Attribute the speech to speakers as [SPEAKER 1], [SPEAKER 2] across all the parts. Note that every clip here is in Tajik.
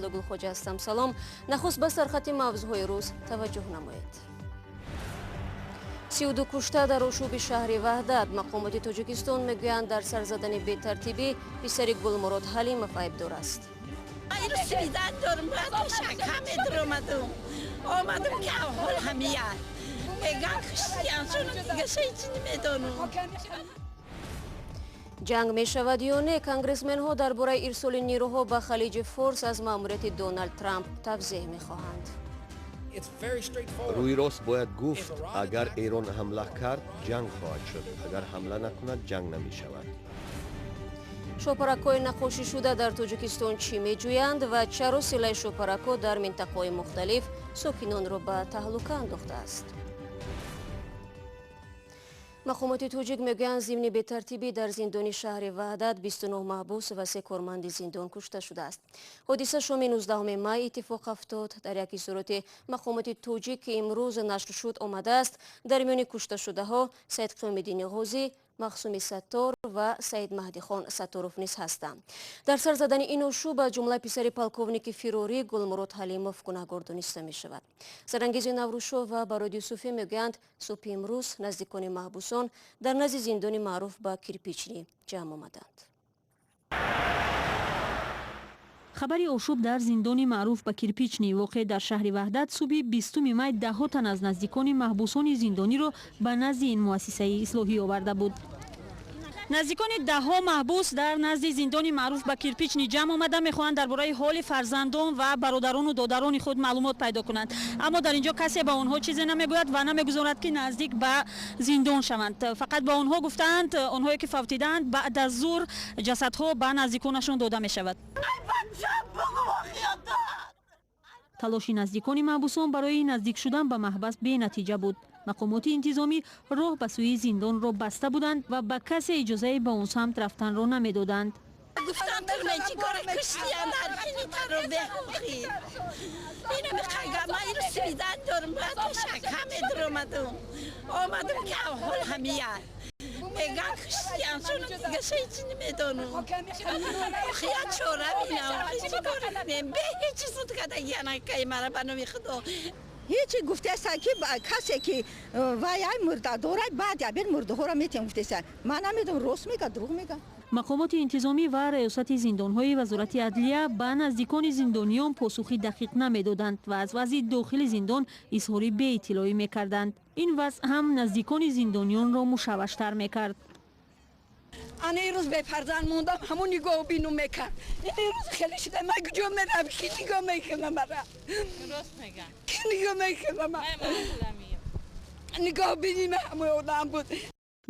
[SPEAKER 1] Шаҳло Гулхоҷа ҳастам. Салом. Нахуст ба сархати мавзӯъҳои рӯз таваҷҷӯҳ намоед. 32 кушта дар ошӯби шаҳри Ваҳдат. Мақомоти Тоҷикистон мегӯянд, дар сар задани бетартибӣ писари Гулмурод Ҳалимов айбдор аст.
[SPEAKER 2] Омадам ки авҳол ҳамия меган куштиян, чун дигаша ҳеҷ намедонам.
[SPEAKER 1] Ҷанг мешавад ё не? Конгрессменҳо дар бораи ирсоли нирӯҳо ба Халиҷи Форс аз маъмурияти Доналд Трамп тавзеҳ мехоҳанд.
[SPEAKER 3] Рӯи рост бояд гуфт, агар Эрон ҳамла кард, ҷанг хоҳад шуд, агар ҳамла накунад, ҷанг намешавад.
[SPEAKER 1] Шопаракҳои наққошишуда дар Тоҷикистон чӣ меҷӯянд ва чаро силаи шопаракҳо дар минтақаҳои мухталиф сокинонро ба таҳлука андохтааст? Мақомоти тоҷик мегӯянд, зимни бетартибӣ дар зиндони шаҳри Ваҳдат 29 маҳбус ва се корманди зиндон кушта шудааст. Ҳодиса шоми 19 май иттифоқ афтод. Дар як изҳороти мақомоти тоҷик, ки имрӯз нашр шуд, омадааст, дар миёни кушташудаҳо Саид Қиёмиддини Ғозӣ, Махсуми Саттор ва Саид Маҳдихон Сатторов низ ҳастанд. Дар сар задани ин ошӯб аз ҷумла писари полковники фирорӣ Гулмурод Ҳалимов гунаҳгор дониста мешавад. Сарангези Наврӯзшоҳ ва Бароди Юсуфӣ мегӯянд, субҳи имрӯз наздикони маҳбусон дар назди зиндони маъруф ба Кирпичнӣ ҷамъ омаданд.
[SPEAKER 4] Хабари ошӯб дар зиндони маъруф ба Кирпичнӣ, воқеъ дар шаҳри Ваҳдат, субҳи 20 май даҳҳо тан аз наздикони маҳбусони зиндониро ба назди ин муассисаи ислоҳӣ оварда буд. Наздикони даҳҳо маҳбус дар назди зиндони маъруф ба Кирпичнӣ ҷамъ омада, мехоҳанд дар бораи ҳоли фарзандон ва бародарону додарони худ маълумот пайдо кунанд. Аммо дар инҷо касе ба онҳо чизе намегӯяд ва намегузорад, ки наздик ба зиндон шаванд. Фақат ба онҳо гуфтаанд, онҳое ки фавтидаанд, баъд аз зуҳр ҷасадҳо ба наздиконашон дода мешавад. Талоши наздикони маҳбусон барои наздик шудан ба маҳбас бенатиҷа буд. Мақомоти интизомӣ роҳ ба сӯи зиндонро баста буданд ва ба касе иҷозаи ба он самт рафтанро намедоданд.
[SPEAKER 2] Гуфтам, чӣ кора куштиян, ҳарфини таро беҳуқӣ. Ина меқага, ман иро сивидан дорам, баъд шакаме омадам. Омадам ки авҳол ҳамия. Меган куштиян, чун дигаша ҳеҷ намедонам. Охия чора бинам, чӣ кор кунем? Бе ҳеҷ суд кардагиян акаи мара, ба номи Худо.
[SPEAKER 5] Ҳечи гуфтеста, ки касе ки вай ай мурда дорай, баъд ябир мурдаҳоро метем, гуфтеста. Ман намедонам, рост мега, дурӯғ мега.
[SPEAKER 4] Мақомоти интизомӣ ва раёсати зиндонҳои Вазорати адлия ба наздикони зиндониён посухи дақиқ намедоданд ва аз вазъи дохили зиндон изҳори беиттилоӣ мекарданд. Ин вазъ ҳам наздикони зиндониёнро мушавваштар мекард.
[SPEAKER 2] Ана ирӯз бефарзанд мондам, ҳамун нигоҳ бину мекард. Ин ирӯз хеле шуда, ман куҷо мерам? Ки нигоҳ мекунам мара? Ки нигоҳ мекунам? Нигоҳ биним ҳамои одам буд.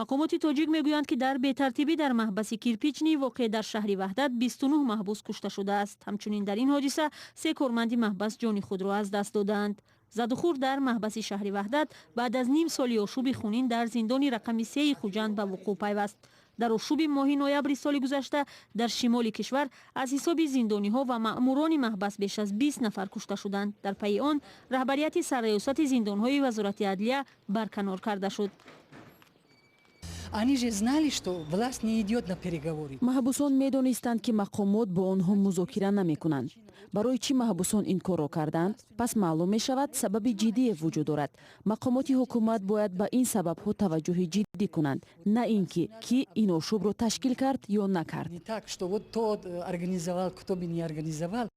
[SPEAKER 4] Мақомоти тоҷик мегӯянд, ки дар бетартибӣ дар маҳбаси Кирпичнӣ, воқеъ дар шаҳри Ваҳдат, 29 маҳбус кушта шудааст. Ҳамчунин дар ин ҳодиса се корманди маҳбас ҷони худро аз даст додаанд. Задухӯрд дар маҳбаси шаҳри Ваҳдат баъд аз ним соли ошӯби хунин дар зиндони рақами сеи Хуҷанд ба вуқӯъ пайваст. Дар ошӯби моҳи ноябри соли гузашта дар шимоли кишвар аз ҳисоби зиндониҳо ва маъмурони маҳбас беш аз 20 нафар кушта шуданд. Дар пайи он раҳбарияти сарраёсати зиндонҳои Вазорати адлия барканор карда шуд.
[SPEAKER 6] Они же знали, что власть не идет на переговоры.
[SPEAKER 7] Маҳбусон медонистанд, ки мақомот бо онҳо музокира намекунанд. Барои чӣ маҳбусон ин корро карданд? Пас маълум мешавад, сабаби ҷиддие вуҷуд дорад. Мақомоти ҳукумат бояд ба ин сабабҳо таваҷҷӯҳи ҷиддӣ кунанд, на ин ки кӣ ин ошӯбро ташкил кард ё накард.
[SPEAKER 6] Не так, что вот тот организовал, кто бы не организовал.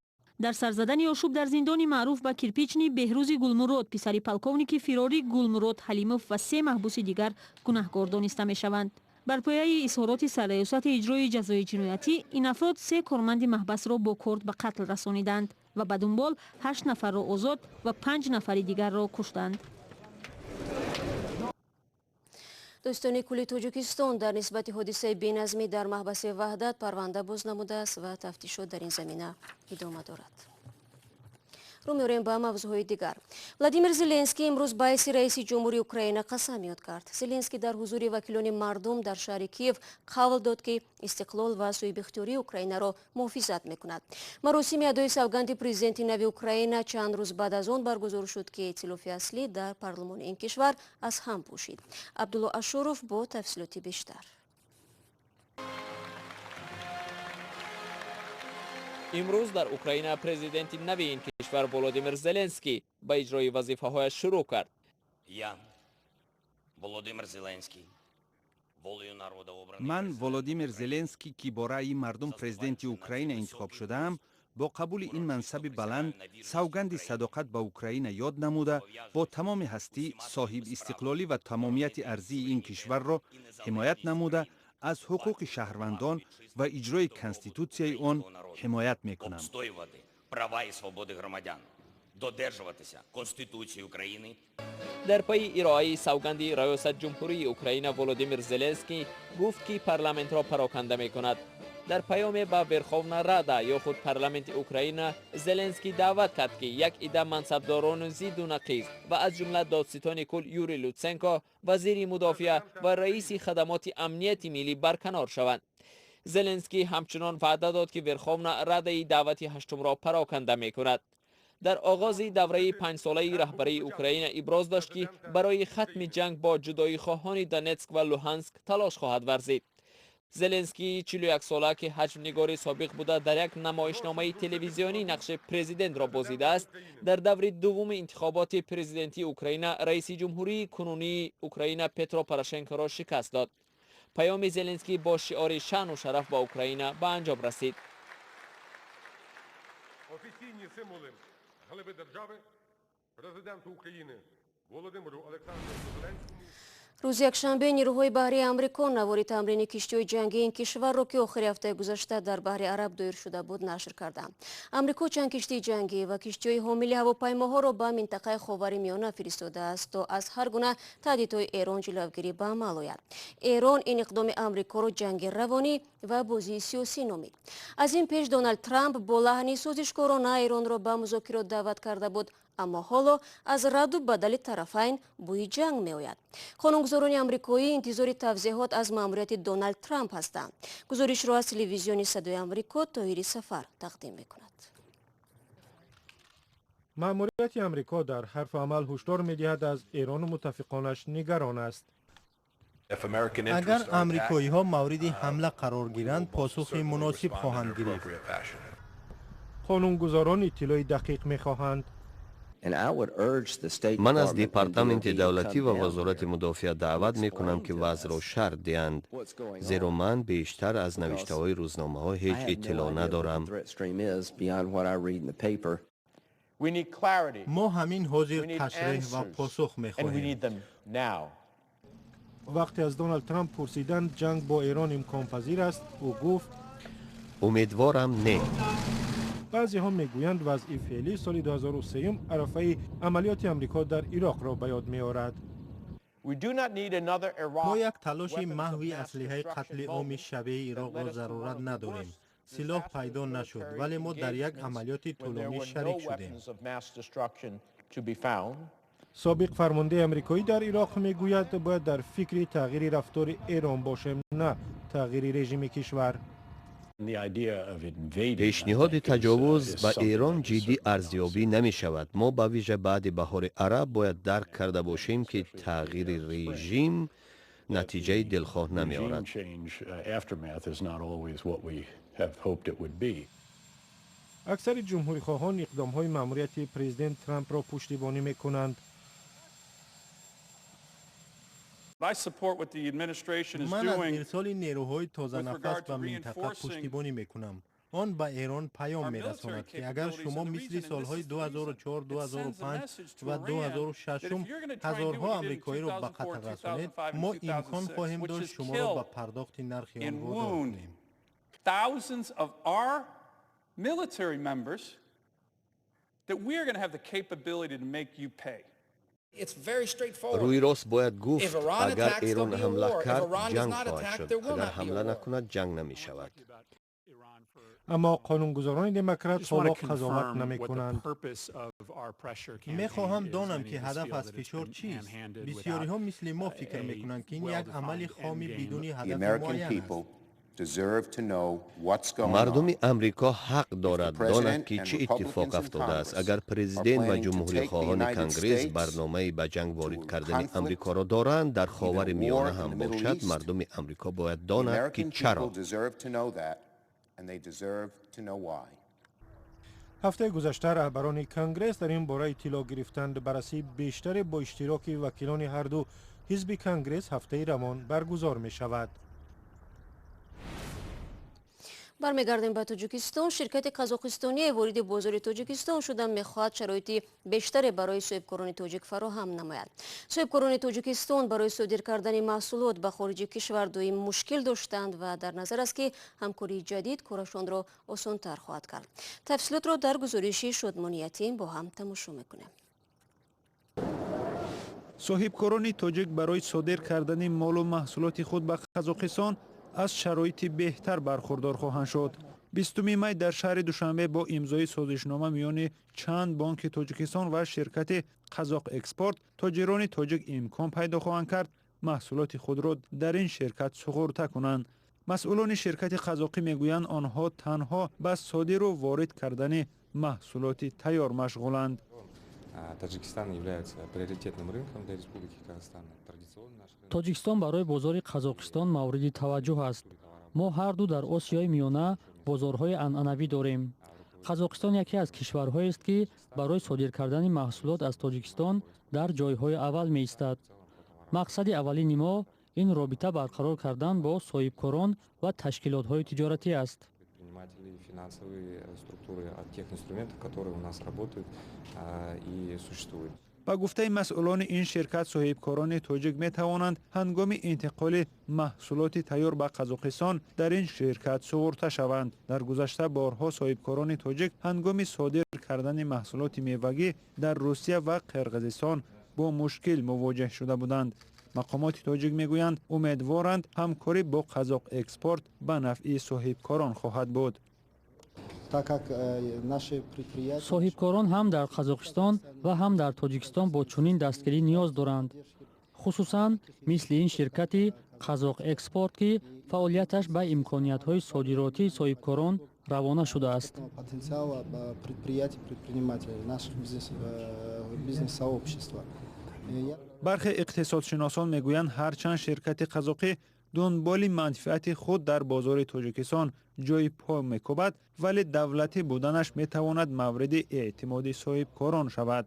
[SPEAKER 4] Дар сарзадани ошӯб дар зиндони маъруф ба Кирпичнӣ Беҳрӯзи Гулмурод, писари полковники фирорӣ Гулмурод Ҳалимов, ва се маҳбуси дигар гунаҳкор дониста мешаванд. Бар пояи изҳороти сарраёсати иҷрои ҷазои ҷиноятӣ, ин афрод се корманди маҳбасро бо корд ба қатл расониданд ва ба дунбол ҳашт нафарро озод ва панҷ нафари дигарро куштанд.
[SPEAKER 1] Додситонии кулли Тоҷикистон дар нисбати ҳодисаи беназмӣ дар маҳбаси Ваҳдат парванда боз намудааст ва тафтишот дар ин замина идома дорад. Рӯ меорем ба мавзӯъҳои дигар. Владимир Зеленский имрӯз ба ҳайси раиси ҷумҳури Украина қасам ёд кард. Зеленский дар ҳузури вакилони мардум дар шаҳри Киев қавл дод, ки истиқлол ва соҳибихтиёрии Украинаро муҳофизат мекунад. Маросими адои савганди президенти нави Украина чанд рӯз баъд аз он баргузор шуд, ки эътилофи аслӣ дар парлумони ин кишвар аз ҳам пӯшид. Абдулло Ашуров бо тафсилоти бештар.
[SPEAKER 8] Имрӯз дар Украина президенти нави ин кишвар Володимир Зеленский ба иҷрои вазифаҳояш шурӯъ кард.
[SPEAKER 9] Я, Володимир Зеленский, волею народа обранный.
[SPEAKER 10] Ман, Володимир Зеленский, ки бо раъйи мардум президенти Украина интихоб шудаам, бо қабули ин мансаби баланд савганди садоқат ба Украина ёд намуда, бо тамоми ҳастӣ соҳибистиқлолӣ ва тамомияти арзии ин кишварро ҳимоят намуда, аз ҳуқуқи шаҳрвандон ва иҷрои конститутсияи он ҳимоят мекунам.
[SPEAKER 9] Обстоювати права і свободи громадян, додержуватися Конституції України.
[SPEAKER 8] Дар пайи ироаи савганди раёсат ҷумҳурии Украина Володимир Зеленский гуфт, ки парламентро пароканда мекунад. Дар паёме ба Верховна Рада ё худ парламенти Украина Зеленский даъват кард, ки як ида мансабдорони зидду нақиз ва аз ҷумла додситони кул Юрий Лутсенко, вазири мудофиа ва раиси хадамоти амнияти миллӣ барканор шаванд. Зеленский ҳамчунон ваъда дод, ки Верховна Радаи даъвати ҳаштумро пароканда мекунад. Дар оғози давраи панҷсолаи раҳбарии Украина иброз дошт, ки барои хатми ҷанг бо ҷудоихоҳони Донетск ва Луҳанск талош хоҳад варзид. Зеленский 41сола, ки ҳаҷвнигори собиқ буда, дар як намоишномаи телевизионӣ нақши президентро бозидааст, дар даври дуввуми интихоботи президентии Украина раиси ҷумҳурии кунунии Украина Петро Порошенкоро шикаст дод. Паёми Зеленский бо шиори «Шаъну шараф ба Украина» ба анҷом расид.
[SPEAKER 11] Офіційні символи глави держави президенту України Володимиру Олександровичу Зеленському.
[SPEAKER 1] Рӯзи якшанбе нирӯҳои баҳрии Амрико навори тамрини киштиҳои ҷангии ин кишварро, ки охири ҳафтаи гузашта дар баҳри Араб доир шуда буд, нашр карданд. Амрико чанд киштии ҷангӣ ва киштиҳои ҳомили ҳавопаймоҳоро ба минтақаи Ховари Миёна фиристодааст, то аз ҳар гуна таҳдидҳои Эрон ҷилавгирӣ ба амал ояд. Эрон ин иқдоми Амрикоро ҷанги равонӣ ва бозии сиёсӣ номид. Аз ин пеш Доналд Трамп бо лаҳни созишкорона Эронро ба музокирот даъват карда буд, аммо ҳоло аз радду бадали тарафайн бӯи ҷанг меояд. Қонунгузорони амрикоӣ интизори тавзеҳот аз маъмурияти Доналд Трамп ҳастанд. Гузоришро аз телевизиони Садои Амрико Тоҳири Сафар тақдим мекунад.
[SPEAKER 12] Маъмурияти Амрико дар ҳарфу амал ҳушдор медиҳад, аз Эрону муттафиқонаш нигарон аст.
[SPEAKER 13] Агар амрикоиҳо мавриди ҳамла қарор гиранд, посухи муносиб хоҳанд гирифт.
[SPEAKER 12] Қонунгузорон иттилои дақиқ мехоҳанд.
[SPEAKER 3] Ман аз Департаменти давлатӣ ва Вазорати мудофиа даъват мекунам, ки вазъро шарҳ диҳанд, зеро ман бештар аз навиштаҳои рӯзномаҳо ҳеҷ иттилоъ надорам.
[SPEAKER 13] Мо ҳамин ҳозир ташреҳ ва посух мехоҳем.
[SPEAKER 12] Вақте аз Доналд Трамп пурсиданд, ҷанг бо Эрон имконпазир аст, ӯ гуфт:
[SPEAKER 3] Умедворам, не.
[SPEAKER 12] Баъзеҳо мегӯянд, вазъи феълӣ соли 2003 арафаи амалиёти Амрико дар Ироқро ба ёд меорад.
[SPEAKER 13] Мо як талоши маҳви аслиҳаи қатли оми шабеҳи Ироқро зарурат надорем. Силоҳ пайдо нашуд, вале мо дар як амалиёти тӯлонӣ шарик шудем.
[SPEAKER 12] Собиқ фармондаи амрикоӣ дар Ироқ мегӯяд, бояд дар фикри тағйири рафтори Эрон бошем, на тағйири режими кишвар.
[SPEAKER 3] Пешниҳоди таҷовуз ба Эрон ҷиддӣ арзёбӣ намешавад. Мо ба вижа баъди Баҳори Араб бояд дарк карда бошем, ки тағйири режим натиҷаи дилхоҳ намеорад.
[SPEAKER 12] Аксари ҷумҳурихоҳон иқдомҳои маъмурияти президент Трампро пуштибонӣ мекунанд.
[SPEAKER 13] Ман аз ирсоли нерӯҳои тозанафас ба минтақа пуштибонӣ мекунам. Он ба Эрон паём мерасонад, ки агар шумо мисли солҳои 2004, 2005 ва 2006 ҳазорҳо амрикоиро ба қатл расонед, мо имкон хоҳем дошт шуморо ба пардохти нархи он водор кунем.
[SPEAKER 14] Military members, that we are going to have the capability to make you pay.
[SPEAKER 3] Рӯи рост бояд гуфт, агар Эрон ҳамла кард, ҷанг хоҳад шуд, агар ҳамла накунад, ҷанг намешавад.
[SPEAKER 12] Аммо қонунгузорони демократ ҳоло қазоват намекунанд.
[SPEAKER 13] Мехоҳам донам, ки ҳадаф аз фишор чист. Бисёриҳо мисли мо фикр мекунанд, ки ин як амали хоми бидуни ҳадафи муайян аст.
[SPEAKER 3] Мардуми Амрико ҳақ дорад донад, ки чӣ иттифоқ афтодааст. Агар президент ва ҷумҳурихоҳони Конгресс барномаи ба ҷанг ворид кардани Амрикоро доранд, дар Ховари Миёна ҳам бошад, мардуми Амрико бояд донад, ки чаро.
[SPEAKER 12] Ҳафтаи гузашта раҳбарони Конгресс дар ин бора иттилоъ гирифтанд. Баррасии бештаре бо иштироки вакилони ҳарду ҳизби Конгресс ҳафтаи равон баргузор мешавад.
[SPEAKER 1] Бармегардем ба Тоҷикистон. Ширкати қазоқистоние вориди бозори Тоҷикистон шуда мехоҳад шароити бештаре барои соҳибкорони тоҷик фароҳам намояд. Соҳибкорони Тоҷикистон барои содир кардани маҳсулот ба хориҷи кишвар доим мушкил доштанд ва дар назар аст, ки ҳамкории ҷадид корашонро осонтар хоҳад кард. Тафсилотро дар гузориши Шодмониятим бо ҳам тамошо мекунем.
[SPEAKER 15] Соҳибкорони тоҷик барои содир кардани молу маҳсулоти худ ба Қазоқистон аз шароити беҳтар бархурдор хоҳанд шуд. 20 май дар шаҳри Душанбе бо имзои созишнома миёни чанд бонки Тоҷикистон ва ширкати Қазоқ Экспорт тоҷирони тоҷик имкон пайдо хоҳанд кард маҳсулоти худро дар ин ширкат суғурта кунанд. Масъулони ширкати қазоқӣ мегӯянд, онҳо танҳо ба содиру ворид кардани маҳсулоти тайёр машғуланд.
[SPEAKER 16] Таджикистан является приоритетным рынком для Республики Казахстан. Традиционно наш рынок.
[SPEAKER 17] Тоҷикистон барои бозори Қазоқистон мавриди таваҷҷӯҳ аст. Мо ҳарду дар Осиёи Миёна бозорҳои анъанавӣ дорем. Қазоқистон яке аз кишварҳоест, ки барои содир кардани маҳсулот аз Тоҷикистон дар ҷойҳои аввал меистад. Мақсади аввалини мо ин робита барқарор кардан бо соҳибкорон ва ташкилотҳои тиҷоратӣ аст.
[SPEAKER 16] Предпринимателей, финансовые структуры от тех инструментов, которые у нас работают и существуют.
[SPEAKER 15] Ба гуфтаи масъулони ин ширкат, соҳибкорони тоҷик метавонанд ҳангоми интиқоли маҳсулоти тайёр ба Қазоқистон дар ин ширкат суғурта шаванд. Дар гузашта борҳо соҳибкорони тоҷик ҳангоми содир кардани маҳсулоти мевагӣ дар Русия ва Қирғизистон бо мушкил мувоҷеҳ шуда буданд. Мақомоти тоҷик мегӯянд, умедворанд, ҳамкорӣ бо Қазоқ Экспорт ба нафъи соҳибкорон хоҳад буд.
[SPEAKER 18] Так как наши предприятия.
[SPEAKER 17] Соҳибкорон ҳам дар Қазоқистон ва ҳам дар Тоҷикистон бо чунин дастгирӣ ниёз доранд, хусусан мисли ин ширкати Қазоқ Экспорт, ки фаъолияташ ба имкониятҳои содиротии соҳибкорон равона шудааст.
[SPEAKER 18] Потенциала предприятий, предпринимателей, наших бизнес-сообщества.
[SPEAKER 15] Бархе иқтисодшиносон мегӯянд, ҳарчанд ширкати қазоқӣ дунболи манфиати худ дар бозори Тоҷикистон ҷои по мекӯбад, вале давлатӣ буданаш метавонад мавриди эътимоди соҳибкорон шавад.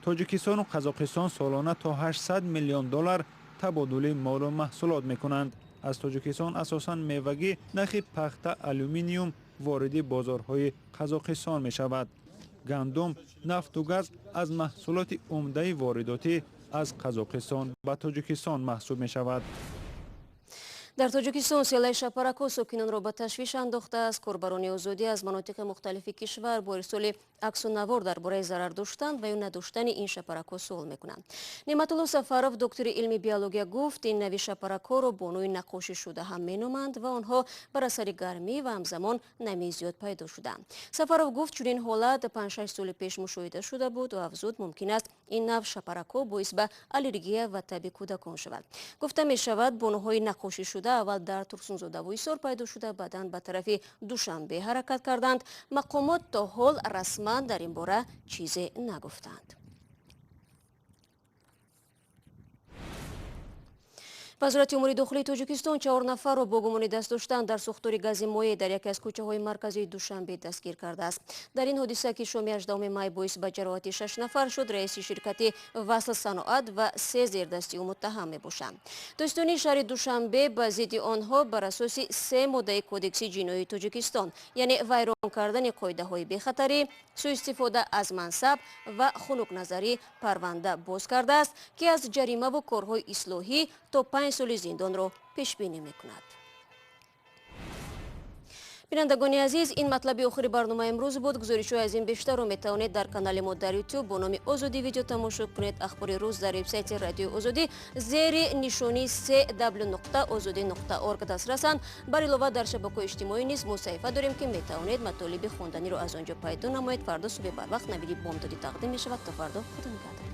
[SPEAKER 15] Тоҷикистону Қазоқистон солона то 800 миллион доллар табодули молу маҳсулот мекунанд. Аз Тоҷикистон асосан мевагӣ, нахи пахта, алюминиум вориди бозорҳои Қазоқистон мешавад. Гандум, нафту газ аз маҳсулоти умдаи воридотӣ аз Қазоқистон ба Тоҷикистон маҳсуб мешавад.
[SPEAKER 1] Дар Тоҷикистон селаи шапаракҳо сокинонро ба ташвиш андохтааст. Корбарони Озодӣ аз манотиқи мухталифи кишвар бо ирсоли аксу навор дар бораи зарар доштан ва ё надоштани ин шапаракҳо суол мекунанд. Неъматулло Сафаров, доктори илми биология, гуфт, ин нави шапаракҳоро бонуи наққошишуда ҳам меноманд ва онҳо бар асари гармӣ ва ҳамзамон намии зиёд пайдо шуданд. Сафаров гуфт, чунин ҳолат 5-6 соли пеш мушоҳида шуда буд ва афзуд, мумкин аст ин нав шапаракҳо боис ба аллергия ва таби кӯдакон шавад. Гуфта мешавад, бонуҳои наққошишуда аввал дар Турсунзодаву Ҳисор пайдо шуда, баъдан ба тарафи Душанбе ҳаракат карданд. Мақомот то ҳол расман дар ин бора чизе нагуфтанд. Вазорати умури дохилии Тоҷикистон чаҳор нафарро бо гумони даст доштан дар сӯхтори гази моеъ дар яке аз кӯчаҳои марказии Душанбе дастгир кардааст. Дар ин ҳодиса, ки шоми 18 май боис ба ҷароҳати шаш нафар шуд, раиси ширкати Васл Саноат ва се зердасти ӯ муттаҳам мебошанд. Дӯстони шаҳри Душанбе ба зидди онҳо бар асоси се моддаи Кодекси ҷиноии Тоҷикистон, яъне вайрон кардани қоидаҳои бехатарӣ, суистифода аз мансаб ва хунукназарӣ парванда боз кардааст, ки аз ҷаримаву корҳои ислоҳӣ то 5 соли зиндонро пешбинӣ мекунад. Бинандагони азиз, ин матлаби охири барномаи имрӯз буд. Гузоришҳои аз ин бештарро метавонед дар канали мо дар Ютуб бо номи Озодӣ видео тамошо кунед. Ахбори рӯз дар вебсайти Радиои Озодӣ зери нишонии cw.ozodi.org дастрасанд. Бар илова, дар шабакаҳои иҷтимоӣ низ мо саҳифа дорем, ки метавонед матолиби хонданиро аз он ҷо пайдо намоед. Фардо субҳи барвақт навиди бомдодӣ тақдим мешавад. То фардо, худо нигаҳдор.